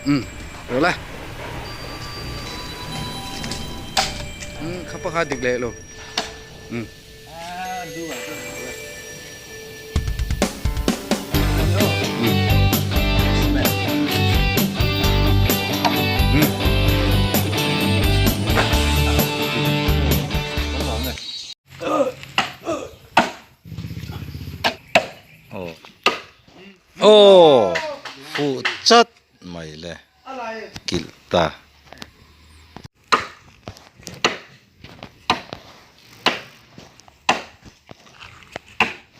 Ừ, được lại. Ừ, khắp các địch lệ luôn. Ừ. Aw fuh chat mai le kilh ta.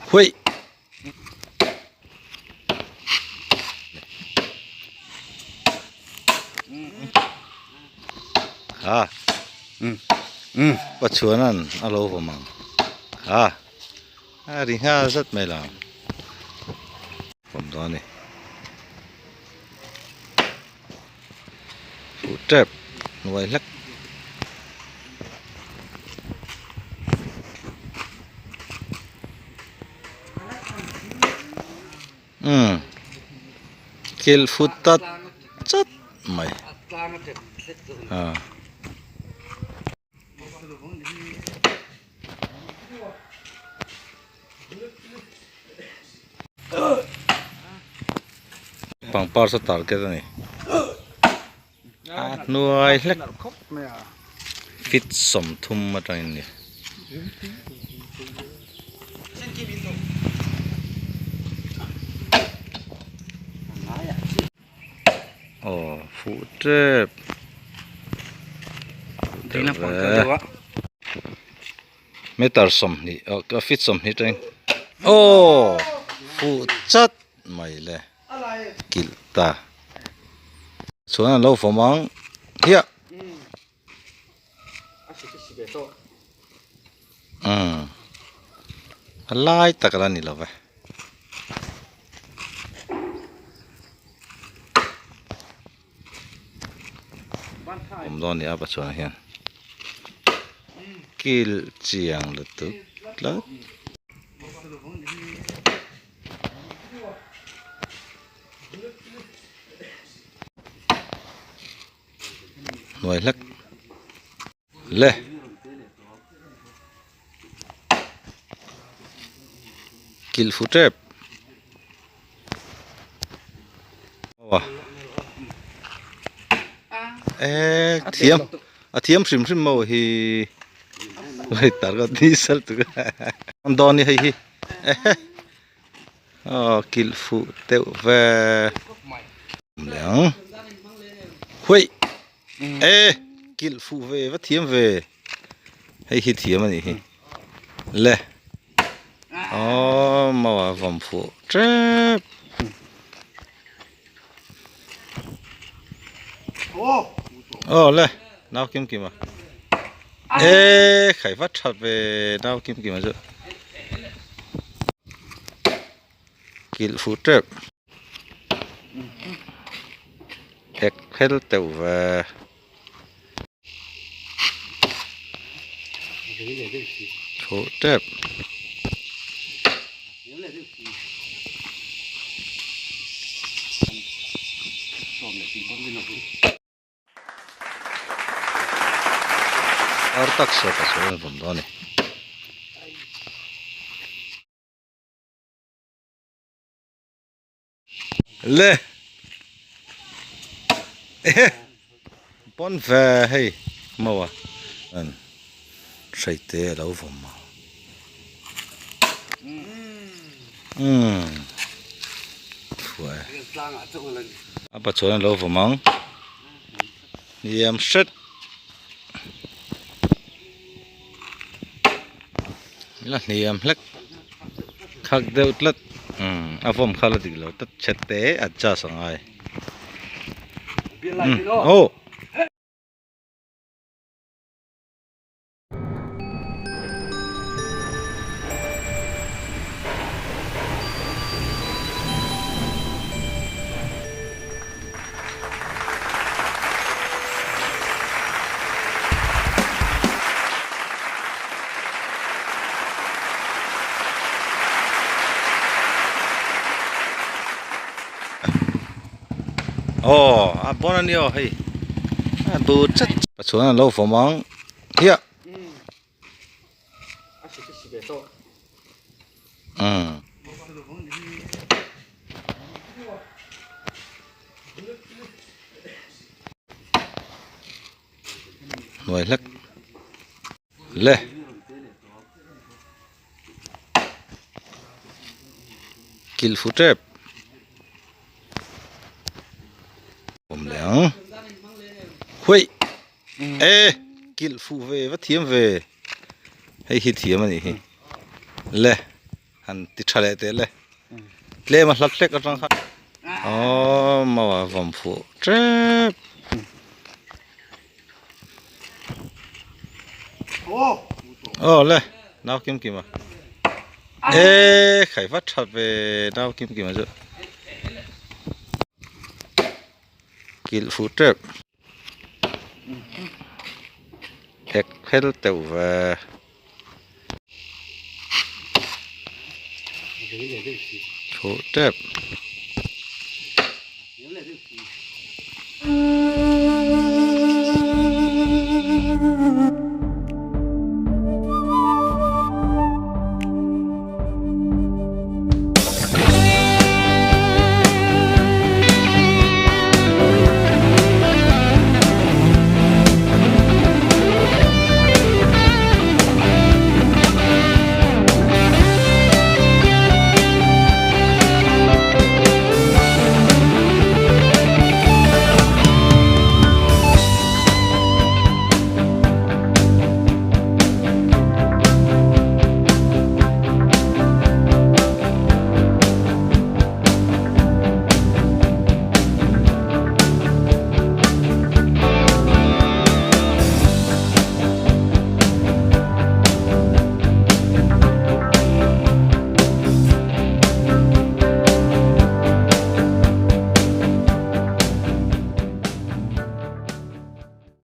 Huih. Ha. Pachuanan a lo vawm ang. Ha. A ri nghal zat mai lo. Vawm dawn a ni. Fuh tep hnuai hlek. Umm thil fut tat chat mai ah. Pangpar saw target a ni a hnuai hlek feet 30 atangin a ni. Aw fuh tep meter 20 aw feet 20 atangin aw fuh chat mai le kilh ta chuan an lo vawm ang hiah umm a lai tak ala ni lo ve. Awm dawn a ni a pachuan hian kilh chiang lutuk tlat. Hnuai hlek le. Kilh fu tep e thiam a thiam hrim hrim maw hi hei tar ka ni sal tu an dawn ni hei hi aw kilh fuh deuh ve leh ang huaih e kilh fuh ve va thiam ve hei hi thiam a nih hi le aw mau a vawm fuh tep aw le nau kim kim a e khai vat that ve nau kim kim a chu kilh fuh tep ek phel teuh ve. Fuh tep. Ar tak saw ka sawi an vawm dawn a ni. Le ehe pawn ve hei mau a an hrai te a lo vawm a umm thuai a pachuan a lo vawm ang hniam hret la hniam hlek khak deuh tlat umm a vawm kha la dik lo tlat chhe te adjust a ngai umm aw. Aw a bon a ni aw hei a bu chat chuan an lo vawm ang hiah umm. Hnuai hlek le. Kilh fu tep awm leh ang huaih e kilh fuh ve va thiam ve hei hi thiam a nih hi le han ti tha leh teh le tlem a hlat hlek atang khan aww mau a vawm fuh tep. Aw le nau kim kim a e khai vat that ve nau kim kim a chu kilh fuh tep hek phel teuh ve. Fuh tep.